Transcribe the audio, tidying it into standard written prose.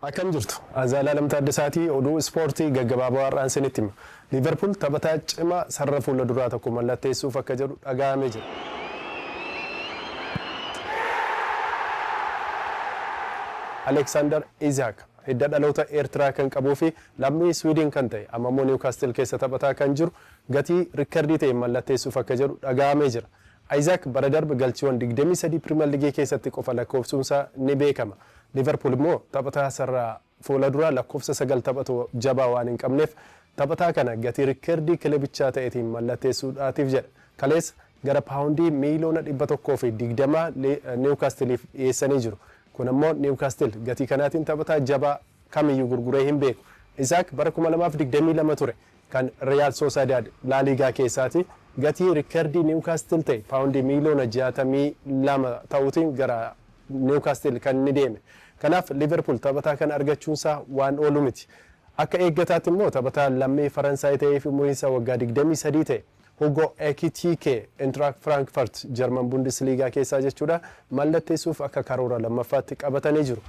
Akkam jirtu? Zalaalam Taaddasaatii oduu ispoortii gaggabaabaa har'aan isinitti hima. Liivarpuul taphataa cimaa sarara fuula duraa tokko mallatteessuuf akka jedhu dhaga'amee jira. Aleksaandar Izaak hidda dhaloota Eertiraa kan qabuu fi lammii Swiidin kan ta'e amma immoo Niwukaastil keessa taphataa kan jiru gatii rikkardii ta'e mallatteessuuf akka jedhu dhaga'amee jira. Izaak bara darbe galchiiwwan 23 Piriimer Liigii keessatti qofa lakkoofsuunsaa ni beekama. Liivarpuul immoo taphataa sarara fuula duraa lakkoofsa 9 taphatu jabaa waan hin qabneef taphataa kana gatii rikkardii kilebichaa ta'etiin mallatteessuudhaatiif jedha. Kaleessa gara paawundii miiliyoona 120 Niwukaastiliif dhiyeessanii jiru. Kun immoo Niwukaastil gatii kanaatiin taphataa jabaa kamiyyuu gurguree hin beeku. Izaak bara 2022 ture kan Riyaal Soosaayidaad Laaliigaa keessaati gatii rikkardii Niwukaastil ta'e paawundii miiliyoona 62 ta'uutiin gara Niwukaastil kan inni deeme. Kanaaf Liivarpuul taphataa kana argachuunsaa waan oolu miti. Akka eeggataatti immoo taphataa lammii Faransaay ta'ee fi umuriin isaa waggaa 23 ta'e Hugo Ekitike Eintracht Frankfurt Jarman Bundesliigaa keessaa jechuudha mallatteessuuf akka karoora lammaffaatti qabatanii jiru.